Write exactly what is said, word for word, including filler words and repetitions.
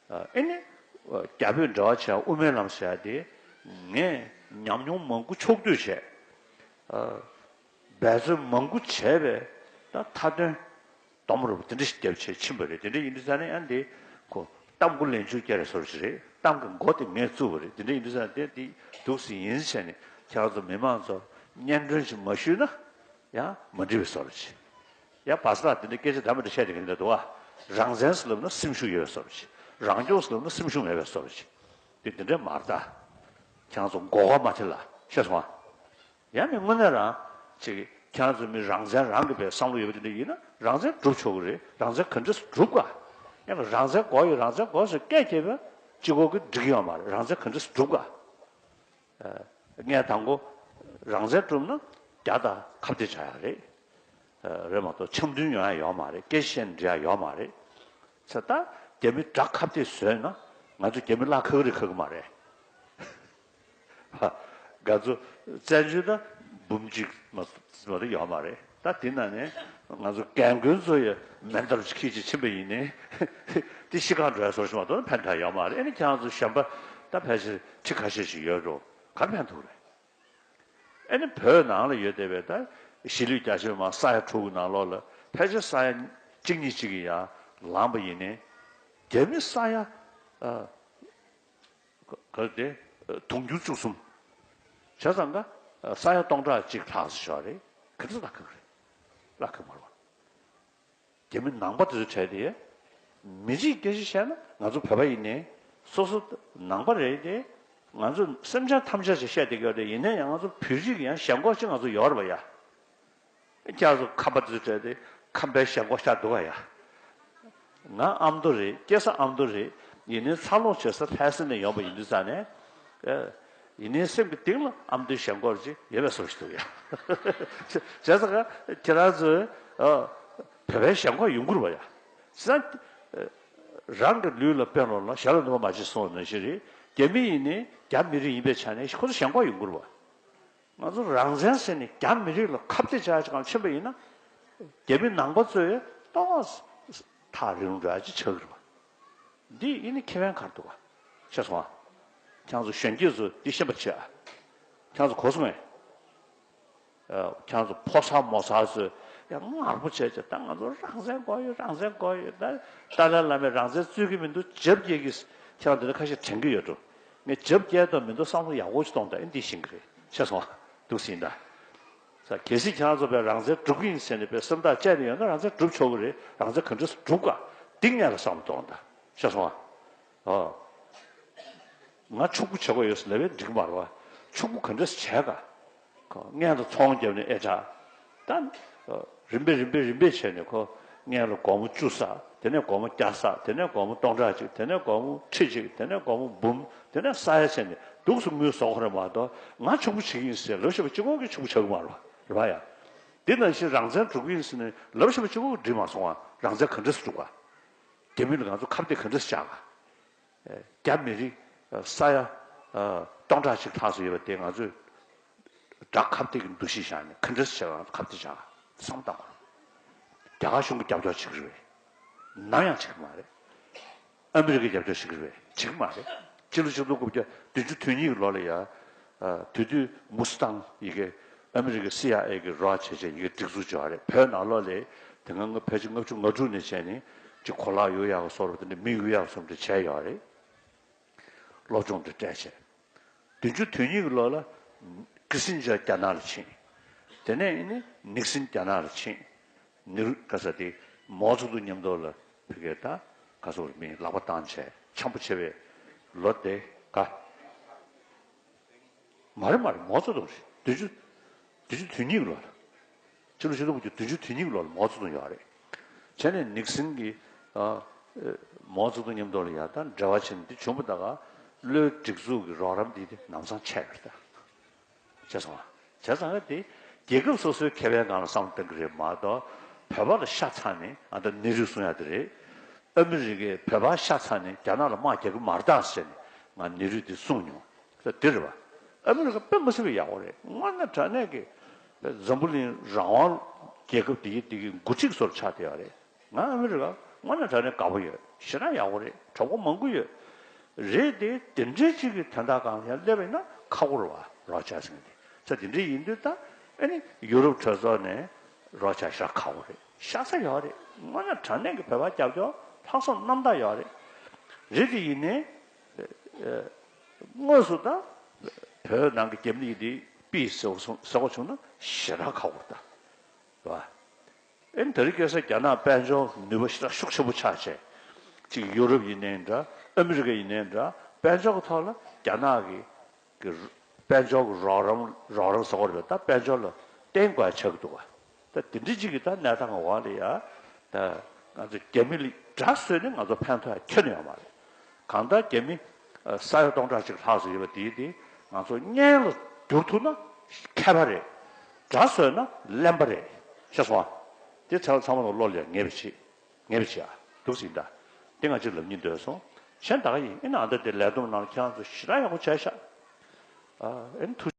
ཨ་ཨེ་ནི་རྒྱ་བོད་འབྲེལ་བ་བྱས་དབུ་མའི་ལམ་ཟེར་ཡ་དེ་ངས་ཉམས་མྱོང་མང་པོ་ཕྱོགས་བསྡུས་བྱས། འབད་བརྩོན་མང་པོ་བྱས་པའི་ད་མཐའ་དོན་སྡོམ་རུ་དེ་འདྲ་ཞིག་བརྒྱབ་བྱས་ཕྱིན་པ་རེད། དེ་འདྲ་ཡིན་དུས་ཙང་ནས་ཨ་འདི་ཁོ་གཏམ་མགོ་ལན་ཆུང་སྐྱེ་རེ་བཟོ་རུ་ཞིག་རེད། གཏམ་གྱི་མགོ་དེ་ངས་བཙུགས་པ་རེད། དེ་འདྲ་ཡིན་དུས་ཙང་དེ་འདི་འདུག་སེ་ཡིན་བྱས་ནས་ཁྱེད་རང་ཚོ་མི་མང་ཚོར་སྙན་སྒྲོན་ཞིག་མ་ཞུས་ན་ཡང་མ་འགྲིག་པའི་བཟོ་རུ་ཞིག་ཡང་བར་སྐབས་དེ་འདྲ་སྐད་ཆ་འདྲ་མི་འདྲ་བཤད་བསྡད་མཁན་འདུག་བ། རང་བཙན་ཟེར་ལབ་ན་སེམས་ཤུགས་ཡོད་པའི་བཟོ་རུ་ཞིག་རང་སྐྱོང་ཟེར་ལབ་ན་སེམས་ཤུགས་མེད་པའི་བཟོ་རུ་ཞིག་དེ་དེ་འདྲ་མ་རེད་ད། ཁྱེད་རང་ཚོ་མགོ་སྐོར་མ་ཐེབས་ལ་ཤེས་སོང་ཨ། ཡང་ནི་དངོས་གནས་རང་ཅིག་ཁྱེད་རང་ཚོ་མི་རང་བཙན་རང་གི་བའི་བསམ་བློ་ཡོད་པ་དེ་འདྲ་ཡིན་ན་རང་བཙན་སྒྲུབ་ཆོག་གི་རེད། རང་བཙན་ག་འདྲས་སྒྲུབ་ག་ཡང་ན་རང་བཙན་དགོས་ཡོད་རང་བཙན་དགོས་ཟེར་སྐད་རྒྱབ་པ་གཅིག་པོ་གིས་འགྲིག་གི་ཡོད་མ་རེད། རང་བཙན་ག་འདྲས་སྒྲུབ་ག་ངས་དང་པོ་རང་བཙན་སྒྲུབ་ན་རྒྱ་དང་ཁ་གཏད་བྱ་ཡ་རེད། རེད་མ་གཏོགས་འཆམ་མཐུན་ཡོང་ཡ་ཡོད་མ་རེད། སྐད་ཆ་བཤད་ནས་འགྲིག་ཡ་ཡོད་མ་རེད། ཚེ་ད་རྒྱ་མི་དགྲ་ཁ་གཏད་བཟོས་ན་ང་ཚོ་རྒྱ་མི་གླགས་ཁ་གི་རེད་ཁ་གི་མ་རེད། ང་ཚོ་བཙན་བྱོལ་ད་འབུམ་གཅིག་མ་མ་གཏོགས་ཡོད་མ་རེད། ད་དེ་ནང་ནས་ང་ཚོ་རྒན་རྒོན་ཚོ་ཡི་མེ་མདའ་ཅིག་འཁྱེར་ཅིག་ཕྱིན་པ་ཡིན་ནའི་དེ་ཤི་ཁར་འགྲོ་ཡ་བཟོ་ཞིག་མ་གཏོགས་ཕན་ཐོགས་ཡོད་མ་རེད། ཨ་ནི་ཁྱེད་རང་ཚོ་གཞན་པ་ད་ཕལ་ཆེར་ཁྲི་ཁ་ཤས་ཤིག་ཡོད་འགྲོ། ག་རེ་ཕན་ཐོགས་རེད། ཨ་ནི་བོད་ནང་ལ་ཡོད་བསྡད་པའི་ད་གཞིས་ལུས་རྒྱ་ཆེ་མ་ས་ཡ་དྲུག་གི་ནང་ལོགས་ལ་ཕལ་ཆེར་ས་ཡ་གཅིག་གཉིས་གཅིག་གི་ཡང་ལངས་པ་ཡིན་ནའི་རྒྱ་མི་ས་ཡ་ཨ། ག་དེ་དུང་ཕྱུར་བཅུ་གསུམ། བྱས་ཙང་ཀ་ས་ཡ་སྟོང་ཕྲག་གཅིག་ལྷག་ཙམ་ཞིག་རེད། ག་འདྲ་ལྷག་གི་རེད། ལྷག་གི་མ་རེད། རྒྱ་མི་ནང་པ་དེ་ཚོ་གྲས་དེ་མི་རིགས་སྐད་ཆ་བཤད་ན་ང་ཚོ་བོད་པ་ཡིན་ནའི་སོ་སོ་ནང་པ་རེད་དེ། ང་ཚོ་སེམས་ཅན་ཐམས་ཅད་ཅིག་བཤད་བསྡད་ཀྱི་ཡོད་རེད། ཡིན་ནའི་ཡང་ང་ཚོ་བོད་རིགས་ཀྱི་ཡང་ཞེན་ཁོག་ཅིག་ང་ཚོ་ཡོད་རེད་པ་ཡ། ཁྱེད་ཚོ་ཁམས་པ་དེ་ཚོ་གྲས་དེ་ཁམས་པའི་ཞེན་ཁོག་ཤར་འདུག་ག་ཡ། ང་ཨ་མདོ་རེད། སྐྱེས་ས་ཨ་མདོ་རེད། ཡིན་ནའི་འཚར་ལོངས་བྱེད་ས་ལྷ་ས་ནས་ཡོང་པ་ཡིན་དུས་ཙང་ནས། ཨེ། ཡིན་ནའི་སེམས་ཀྱི་གཏིང་ལ་ཨ་མདོའི་ཞེན་ཁོག་ཅིག་ཡོད་པའི་བཟོ་ཞིག་འདུག་ཡ། བྱས་ཙང་ཀ་ཁྱེད་རང་ཚོས་ཨ། བོད་པའི་ཞེན་ཁོག་ཡོང་གི་རེད་པ་ཡ། བྱས་ཙང་། རང་གི་ལུས་ལ་དཔེ་ལོངས་ལ་ཞྭ་ལ་ནུ་མ་མ་བྱེད་གསུངས་པ་ནང་བཞིན་རེད། རྒྱ་མི་ཡིན་ནའི་རྒྱ་མི་རིགས་ཡིན་པའི་ཆ་ནས་ཁོ་ཚོ་ཞེན་ཁོག་ཡོང་གི་རེད་པ། ང་ཚོ་རང་བཙན་ཟེར་ནས་རྒྱ་མི་རིགས་ལ་ཁ་གཏད་བྱ་ཡག་ཅིག་གང་ཕྱིན་པ་ཡིན་ན། རྒྱ་མི་ནང་པ་ཚོས་ཏོག་ཙམ་ཐག་རིང་འགྲོ་ཡག་ཅིག་ཆགས་ཀྱི་རེད་པ། འདི་ཡིན་ནི་ཁེ་ཕན་ག་རེ་འདུག་ག་ཤེས་སོང་ཨ། ཁྱེད་ཚོ་གཞོན་སྐྱེས་ཚོས་འདི་ཤེས་པ་བྱེད་ཨ། ཁྱེད་ཚོ་གོ་སོང་ངས། ཨ། ཁྱེད་ཚོ་ཕོ་གསར་མོ་གསར་ཚོས་ཡང་ངར་པོ་བྱས་བྱས་ད་ང་ཚོ་རང་བཙན་དགོས་ཡོད་རང་བཙན་དགོས་ཡོད་ད། ཏཱ་ལའི་བླ་མས་རང་བཙན་རྩོད་ཀྱི་མི་འདུག་རྒྱབ་སྐྱེལ་གྱི། ཁྱེད་རང་འདི་འདྲ་ཁ་ཤས་དྲན་གྱི་ཡོད་འགྲོ། ངས་རྒྱབ་སྐྱེལ་དང་མི་འདུག་བསམ་བློ་ཡག་པོ་ཞིག་གཏོང་དང་ཨེ་འདི་ཤེས་ཀྱི་རེད་ཤེས་སོང་ཨ། འདུག་སེ་ཡིན་ད། ས་གལ་སྲིད་ཁྱེད་རང་ཚོ་བས་རང་བཙན་སྒྲུབ་ཀྱི་ཡིན་ཟེར་ནས་བས་སེམས་ཐག་བཅད་ནས་ཡོད་ན་རང་བཙན་སྒྲུབ་ཆོག་གི་རེད། རང་བཙན་ག་འདྲས་སྒྲུབ་ག་འདི་ངས་ལ་བསམ་བློ་གཏོང་དང་ཤེས་སོང་ཨ། ཨོ། ང་ཕྱུག་པོ་བྱེད་དགོས་ཡོད་ཟེར་ལབ་པས་འགྲིག་གི་མ་རེད་བ། ཕྱུག་པོ་ག་འདྲས་བྱས་ག་སྔོན་ལ་ཚོང་བརྒྱབ་ནས་ཨེ་དྲག་ད། རིམ་པས་རིམ་པས་རིམ་པས་བྱས་ནས་ཁོ་སྔོན་ལ་སྒོར་མོ་བཅུ་བསགས། དེ་ནས་སྒོར་མོ་བརྒྱ་བསགས། དེ་ནས་སྒོར་མོ་སྟོང་ཕྲག་གཅིག་དེ་ནས་སྒོར་མོ་ཁྲི་གཅིག་དེ་ནས་སྒོར་མོ་འབུམ། དེ་ནས་ས་ཡ་བྱས་ནས་འདུག་སེ་དངུལ་བཟོ་གི་རེད་མ་གཏོགས་ང་ཕྱུག་པོ་བྱེད་ཀྱི་ཡིན་ཟེར་ལབ་བཞག་པ་གཅིག་པོ་གིས་ཕྱུག་པོ་ཆགས་ཀྱི་མ་རེད་བ། རེད་བ་ཡ། འདི་ནང་བཞིན་རང་བཙན་སྒྲུབ་ཀྱི་ཡིན་ཟེར་ནས་ལབ་བཞག་པ་གཅིག་པོ་གིས་འགྲིག་མ་སོང་བ། རང་བཙན་ག་འདྲས་སེ་སྒྲུབ་ག་རྒྱ་མི་ལ་ང་ཚོ་ཁ་གཏད་ག་འདྲས་སེ་བཅག་ག་རྒྱ་མི་རིགས་ས་ཡ་སྟོང་ཕྲག་གཅིག་ལྷག་ཙམ་ཡོད་པ་དེ་ང་ཚོས་དགྲ་ཁ་གཏད་ཀྱི་འདུ་ཤེས་བཞག་ནས་ག་འདྲས་བྱས་པ་ཁ་གཏད་བྱ་བསམ་བཏང་དགོས། རྒྱ་གར་གཞུང་གིས་རྒྱབ་སྐྱོར་བྱེད་ཀྱི་རེད་པས། ནམ་ཡང་བྱེད་ཀྱི་མ་རེད། ཨ་མི་རི་ཀས་རྒྱབ་སྐྱོར་བྱེད་ཀྱི་རེད་པས། བྱེད་ཀྱི་མ་རེད། ཕྱི་ལོ་ཆིག་སྟོང་དགུ་བརྒྱ་བདུན་ཅུ་དོན་གཉིས་ཀྱི་ལོ་ལ་ཡ། དེ་དུས་མུ་སི་ཏང་ཡི་གེ་ཨ་མི་རི་ཀའི་སི་ཨའི་ཨེ་གི་རོགས་བྱས་བྱས་ཡི་གེ་སྒྲིག་འཛུགས་བྱས་པ་རེད། བོད་ནང་ལོགས་ལ་དེ་སྔ་ཕལ་ཆེར་ལྔ་བཅུ་ང་དྲུག་ནས་བྱས་ནས་ཅིག་གོ་ལག་གཡུག་ཡག་བཟོ་འདྲ་དེ་འདྲ་མི་གཡུག་ཡག་བཟོ་འདྲ་བྱས་ཡོད་རེད། སློབ་སྦྱོང་དེ་སྤྲད་བྱས། བདུན་ཅུ་དོན་གཉིས་ཀྱི་ལོ་ལ་ཀི་སིན་ཇར་རྒྱ་ནག་ལ་ཕྱིན། དེ་ནས་ཨེ་ནི་ནིག་སིན་རྒྱ་ནག་ལ་ཕྱིན། ནེ་རུ་ག་ས་དེ་མའོ་ཙེ་ཏུང་མཉམ་དུ་ལ་ཕ་གིར་ད་ག་ཚོད་མི་ལག་པ་བཏང་བྱས་འཆམ་པོ་བྱས་པའི་ལོ་དེ་ག་མ་རེད་མ་རེད། མའོ་ཙེ་ཏུང་རེད། བདུན་ཅུ་བདུན་ཅུ་དོན་གཉིས་ཀྱི་ལོ་ལ། ཕྱི་ལོ་ཆིག་སྟོང་དགུ་བརྒྱ་བདུན་ཅུ་དོན་གཉིས་ཀྱི་ལོ་ལ་མའོ་ཙེ་ཏུང་ཡོད་རེད། བྱས་ནས་ནིག་སིན་གྱིས་ཨ། མའོ་ཙེ་ཏུང་མཉམ་དུ་ལ་ཡ་ད་འབྲེལ་བ་བྱས་ནས་འདི་བྱུང་བ་ད་ག་བློའི་སྒྲིག་འཛུགས་ཀྱི་རོགས་རམ་འདི་དེ་ནམ་སང་ཆད་པ་རེད་ད། བྱས་སོང་ང་། བྱས་ཙང་ང་དེ་རྒྱལ་ཁབ་སོ་སོའི་ཁེ་ཕན་སྒང་ལ་བསམ་བློ་གཏང་གི་རེད་མ་གཏོགས་བོད་པ་ལ་ཤ་ཚ་ནས་ཨ་ད་ནེ་རུས་གསུང་ཡ་དེ་རེད། ཨ་མི་རི་ཀས་བོད་པ་ཤ་ཚ་ནས་རྒྱ་ནག་ལ་དམག་རྒྱག་གི་མ་རེད་ད་ཟེར་ནས་ང་ནེ་རུས་དེ་གསུངས་མྱོང་། ད་དེ་རེད་པ། ཨ་མི་རི་ཀ་དཔེ་མི་སྲིད་པའི་ཡག་པོ་རེད། དངོས་གནས་དྲང་གནས་ཀྱི་འཛམ་བུ་གླིང་རང་དབང་རྒྱལ་ཁབ་དེ་གི་དེ་གི་འགོ་ཁྲིད་ཚོར་ཆགས་བསྡད་ཡོད་རེད། ང་ཨ་མི་རི་ཀ་དངོས་གནས་དྲང་གནས་དགའ་པོ་ཡོད། ཞེ་དྲག་ཡག་པོ་རེད། གྲོགས་པོ་མང་པོ་ཡོད་རེད་དེ། དེ་འདྲའི་གཅིག་གི་དོན་དག་སྒང་ལ་ཡང་སླེབས་པ་ཡིན་ན་ཁག་པོ་རེད་བ། རོགས་བྱ་ཟེར་མཁན་དེ་ཚ་དེ་འདྲ་ཡིན་དུས། ད་ཨ་ནི་ཡུ་རོབ་གྲོས་ཚོགས་ནས་རོགས་བྱ་ཞེ་དྲག་ཁག་པོ་རེད། ཤ་ཚ་ཡོད་རེད། དངོས་གནས་དྲང་གནས་ཀྱི་བོད་པ་རྒྱབ་སྐྱོར་ལྷག་བསམ་རྣམ་དག་ཡོད་རེད། རེད་དེ་ཡིན་ནའི་དངོས་སུ་ད་བོད་ནང་གི་རྒྱ་མི་འདི་ཕུད་ཟེར་བ་སོང་ཟེར་བ་བྱུང་ན་ཞེ་དྲག་ཁག་པོ་རེད་ད། རེད་བ། ཨེ་ནི་དེ་རིང་ཁ་སང་རྒྱ་ནག་དཔལ་འབྱོར་ནུས་པ་ཞེ་དྲག་ཤུགས་ཆེན་པོ་ཆགས་བྱས། གཅིག་ཡུ་རོབ་ཡིན་ནའི་འདྲ། ཨ་མི་རི་ཀ་ཡིན་ནའི་འདྲ། དཔལ་འབྱོར་གྱི་ཐོག་ལ་རྒྱ་ནག་གི་གི་དཔལ་འབྱོར་གྱི་རོགས་རམ་རོགས་རམ་ཟེར་དགོས་རེད་པས། ད་དཔལ་འབྱོར་ལ་བརྟེན་དགོས་ཆགས་ཀྱི་འདུག་བ། ད་དེ་འདྲ་གཅིག་གི་ད་གནས་སྟངས་འོག་ལ་ཡ། ད་ང་ཚོ་རྒྱ་མི་ལ་དགྲ་བཟོས་ནས་ང་ཚོ་ཕན་ཐོགས་ཡ་ཁྱོན་ནས་ཡོད་མ་རེད། གང་ལྟར་རྒྱ་མི་ཨ་ས་ཡ་སྟོང་ཕྲག་གཅིག་ལྷག་ཙམ་ཡོད་པ་དེའི་དེ་ང་ཚོ་གཉེན་ལ་བསྒྱུར་ཐུབ་ན་མཁས་པ་རེད། དགྲ་བཟོས་ན་གླེན་པ་རེད། ཤེས་སོང་ཨ། དེ་ཚང་ཚང་མ་ལ་བློ་ལ་ངེས་པ་བྱེད། ངེས་པ་བྱེད་ཨ། འདུག་ཟིན་ད། དེ་ང་ཅིག་ལབ་སྙིང་འདོད་སོང་། གཞན་ད་ག་ཡིན། ཨེ་ན་ཨ་ད་དེ་ལས་བསྡོམས་ནང་ཁྱེད་རང་ཚོ་ཞེ་དྲག་ཡག་པོ་བྱས་ཤག་ཨ་ཨེ་ན་ཐུགས།